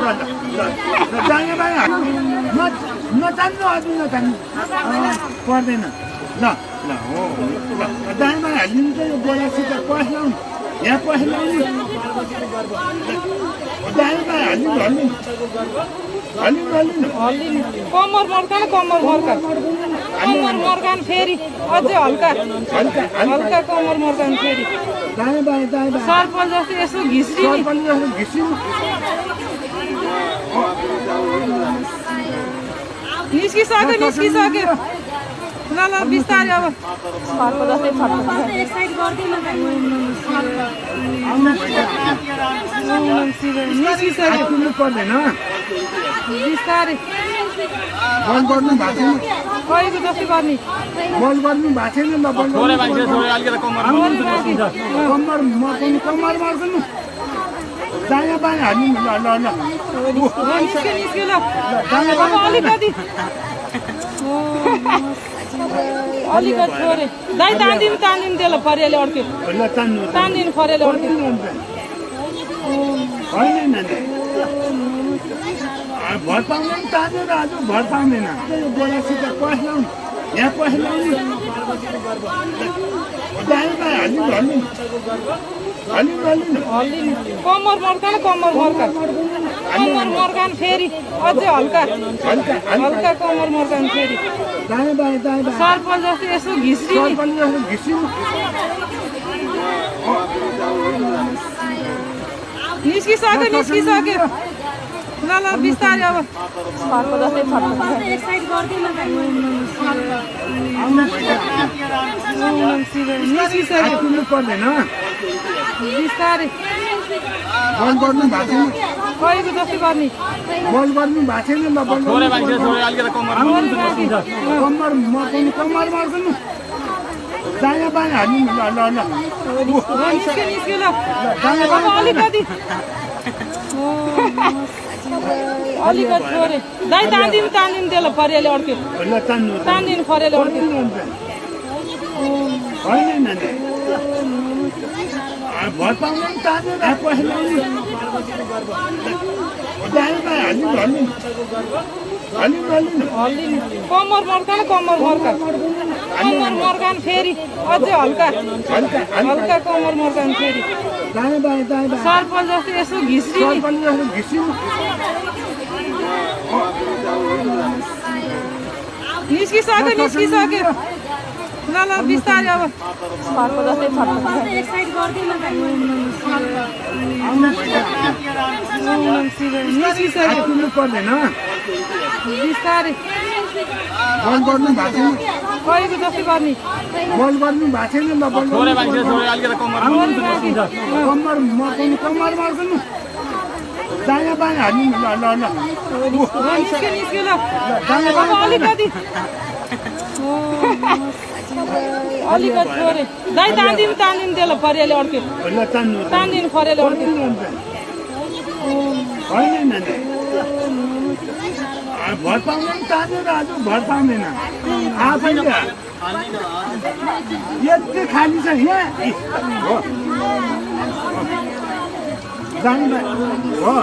जाने भाइ नचान्नु अझै नचान्नु पर्दैन ल ल हो जाने भाइ हालिदिनु चाहिँ यो बोलासित पैसा यहाँ पैसा ल्याउनु जाने भाइ हालिदिनु कम्मर मर्कान फेरि अझै हल्का कम्मर मर्कान फेरि सरपञ्च जस्तो यसो घिस्रिनु निस्किसक्यो ल ल बिस्तारै अब घरको जस्तै निस्किसक्यो पर्दैन बिस्तारै बल गर्नु भएको छैन कहिलेको जस्तै गर्ने बल गर्नु भएको छैन ल बल कम्मर मर्कनु दायाँ बायाँ हाल्नु ल ल ल निस्क्यो ल अब अलिकति अलिकति थोरै दाइ तान्दिनु त्यसलाई फरियाले अड्क्यो तान्दिनु फरियाले अड्क्यो होइन भर पाउँदैन तानेर आज भर पाउँदैन बोलासित पैसा ल्याउनु यहाँ पैसा ल्याउनु दायाँ बायाँ हाल्नु कम्मर मर्कान फेरि अझै हल्का कम्मर मर्कान फेरि सरपञ्च जस्तो यसो घिस्रिनु निस्किसक्यो ल ल बिस्तारै अब घरको जस्तै निस्किसक्यो पर्दैन बिस्तारै बल गर्नु भएको छैन कहिलेको जस्तै गर्ने बल गर्नु भएको छैन ल बल कम्मर मर्कनु दायाँ बायाँ हाल्नु ल ल ल निस्क्यो ल अब अलिकति थोरै दाइ तान्दिनु त्यसलाई फरियाले अड्क्यो तान्दिनु फरियाले अड्क्यो होइन भर पाउँदैन तानेर पैसा ल्याउनु दायाँ बायाँ हाल्नु कम्मर मर्कान फेरि अझै हल्का कम्मर मर्कान फेरि सरपञ्च जस्तो यसो घिस्रिनु निस्किसक्यो ल ल बिस्तारै अब घरको जस्तै निस्किसक्यो पर्दैन बिस्तारै बल गर्नु भएको छैन कहिलेको जस्तै गर्ने बल गर्नु भएको छैन ल बल कम्मर मर्कनु दायाँ बायाँ हाल्नु ल ल ल निस्क्यो ल अब अलिकति थोरै दाइ तान्दिनु त्यसलाई फरियाले अड्क्यो तान्दिनु फरियाले अड्क्यो होइन भर पाउँदैन तानेर आज भर पाउँदैन आफैले यति खाली छ यहाँ हो जाने हो